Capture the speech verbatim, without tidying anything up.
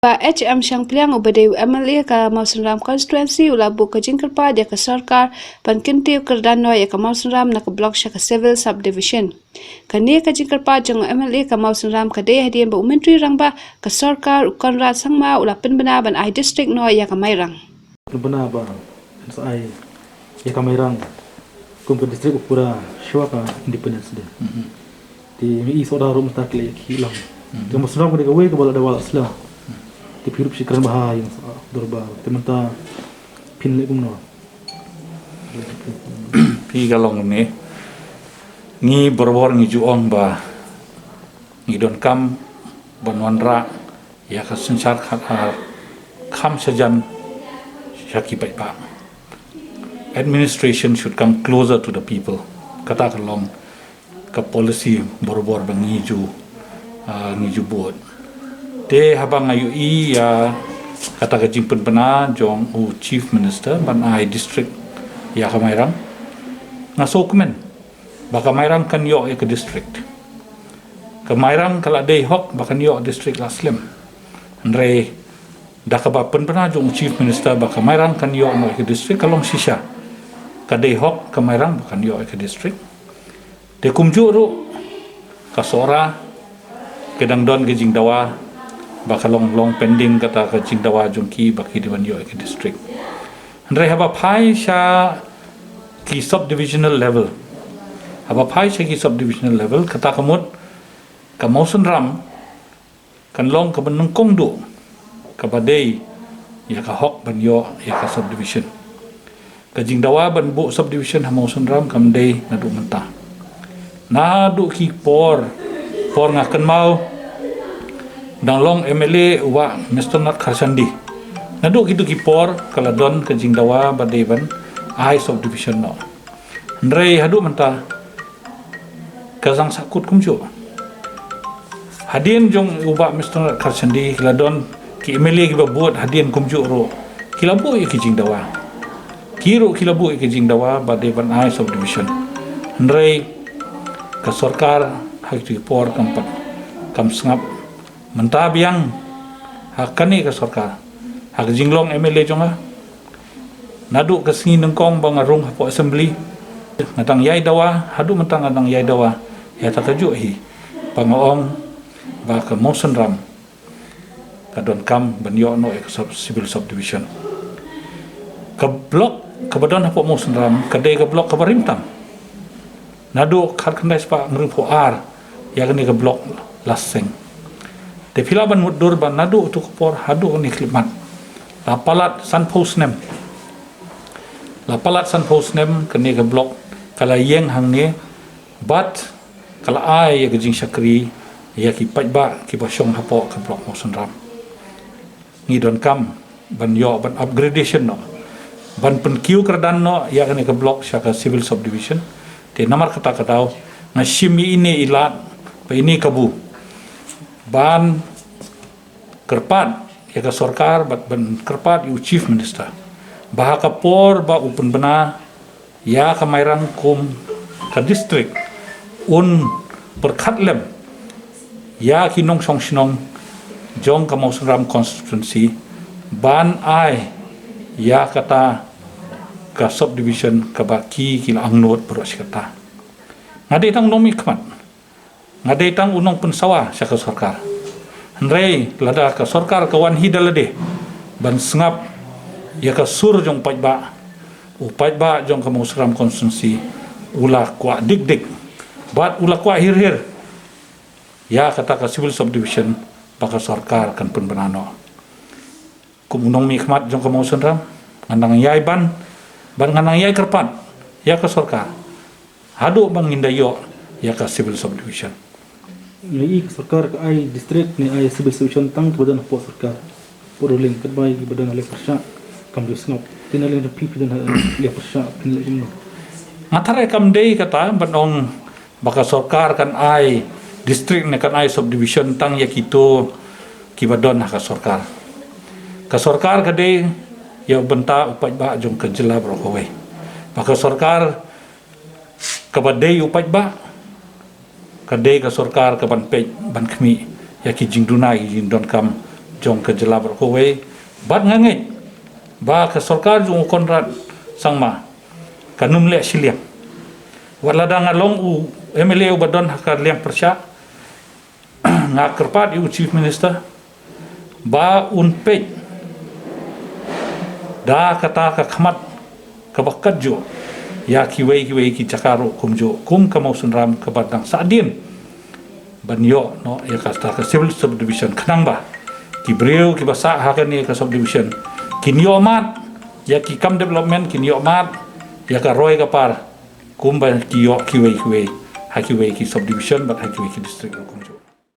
Bah H M Shangpliang uba dei u M L A ka Mawsynram constituency u la buh ka jingkyrpad ïa ka sorkar ban kyntiew kyrdan noh ïa ka Mawsynram na ka block sha ka civil subdivision. Kane ka jingkyrpad jong u M L A ka Mawsynram ka dei hadien ba u Myntri Rangbah ka sorkar u Conrad Sangma u la pynbna ban ai district noh ïa ka Mairang. Pynbna ba sa ai ïa ka Mairang kum ka district u pura shuwa ka Independence Day. Te ngi i sawdong ruh mynta ki la ïa ki lang. Te Mawsynram ka dei kawei kaba la dawa la sla. Te phi ruh phi kren bha ïa ka dorbar. Te mynta phin leh kumno? Phi ka long ne. Ngi barabor ngi ju ong ba ngi donkam ban wanrah ïa ka synshar khadar kham shajan sha ki paidbah. Administration should come closer to the people. Kata ka long ka policy barabor ba ngi ju, ah, ngi ju bud. Te haba nga ïohi ïa kata ka jingpynbna jong u Chief Minister ban ai district ïa ka Mairang, nga sngewkmen ba ka Mairang kan ïoh ïa ka district. Ka Mairang ka la dei hok ba kan ïoh district la slem. Hynrei da kaba pynbna jong u Chief Minister ba ka Mairang kan ïoh noh ïa ka district ka long shisha. Ka dei hok ka Mairang ba kan ïoh ïa ka district. Te kumjuh ruh ka Sohra ka dang don ka jingdawa ba ka long long pending kata ka jingdawa jong ki ba ki dei ban ïoh ïa ka district. Hynrei haba phai sha ki subdivisional level. Haba phai sha ki subdivisional level kata ka mut ka Mawsynram kan long kaba nyngkong duh kaba dei ïa ka hok ban ïoh ïa ka subdivision. Ka jingdawa ban buh subdivision ha Mawsynram kam dei naduh mynta. Naduh ki por, por nga kynmaw dang long M L A u Bah Mister Nat Kharshandi. Naduh kito ki por ka la don ka jingdawa ba dei ban ai subdivision noh. Hynrei haduh mynta ka zang sahkut kumjuh. Hadien jong u Bah Mister Kharshandi ki la don ki M L A kiba bud hadien kumjuh ruh ki la buh ïa ki jingdawa. Ki ruh ki la buh ïa ki jingdawa ba dei ban ai subdivision. Hynrei ka sorkar ha kito ki por kam pat kam sngap. Mynta biang ha kane ka sorkar ha ka jinglong M L A jong nga. Naduh ka sngi nyngkong ba nga rung hapoh assembly nga dang ïai dawa, haduh mynta nga dang ïai dawa ïa kata kajuh hi ba nga ong ba ka Mawsynram ka donkam ban ïoh noh ïa ka sub, civil subdivision. Ka block kaba don hapoh Mawsynram ka dei ka block kaba rim tam. Naduh khatkhyndai spah hynriewphew ar ïa kane ka block la seng. Te phi lah ban mutdur ba naduh utu ka por haduh kane khyllipmat la palat sanphew snem. La palat sanphew snem kane ka block ka la ïeng hangne bad ka la ai ïa ka jingshakri ïa ki paidbah kiba shong hapoh ka block Mawsynram. Ngi donkam ban ïoh ban upgradation noh, ban pynkiew kyrdan noh ïa kane ka block sha ka civil subdivision. Te namar kata ka daw nga shim ïa ine i lad bad ine i kabu ban kyrpad ïa ka sorkar bad ban kyrpad ïa u Chief Minister ba ha ka por ba u pynbna ïa ka Mairang kum ka district un pyrkhat lem ïa ki nongshong shnong jong ka Mawsynram constituency ban ai ïa kata ka subdivision kaba ki ki la angnud baroh shi katta. Nga dei tang u nongmihkhmat, nga dei tang u nongpynsawa sha ka sorkar. Hynrei lada ka sorkar ka wan hi da lade ban sngap ïa ka sur jong u paidbah, u paidbah jong ka Mawsynram constituency u la kwah dik dik bad u la kwah hir hir ïa kata ka civil subdivision ba ka sorkar kan pynbna noh. Kum u nongmihkhmat jong ka Mawsynram ngan nang ïai ban bad ngan nang ïai kyrpad ïa ka sorkar haduh ba ngin da ïoh ïa ka civil subdivision. Ngi i ka sorkar ka ai district ne ai civil subdivision tang kaba don hapoh sorkar. Hapoh ruling katba ïa kiba don ha leh pyrshah kam ju sngap. Te na liang jong phi phi don ha leh pyrshah phin leh kumno? Nga tharai kam dei kata ban ong ba ka sorkar kan ai district ne kan ai subdivision tang ïa kito kiba don ha ka sorkar. Ka sorkar ka dei ïa u bynta u paidbah jong ka jylla baroh kawei. Ba ka sorkar kaba dei u paidbah ka dei ka sorkar kaban peit ban khmih ïa ki jingduna ki jingdonkam jong ka jylla baroh kawei. Bad nga ngeit ba ka sorkar jong u Conrad Sangma kan ym leh shiliang. Wat lada nga long u M L A uba don ha ka liang pyrshah, nga kyrpad ïa u Chief Minister ba un peit da kata ka khmat kaba katjuh ïa kiwei kiwei ki jaka ruh kumjuh kum ka Mawsynram kaba dang sahdien ban ïoh noh ïa kata ka civil subdivision, khnang ba ki briew kiba sah ha kane ka subdivision kin ïoh mad ïa ki kam development, kin ïoh mad ïa ka roi ka par kumba ki ïoh kiwei kiwei ha kiwei ki subdivision bad ha kiwei ki district ruh kumjuh.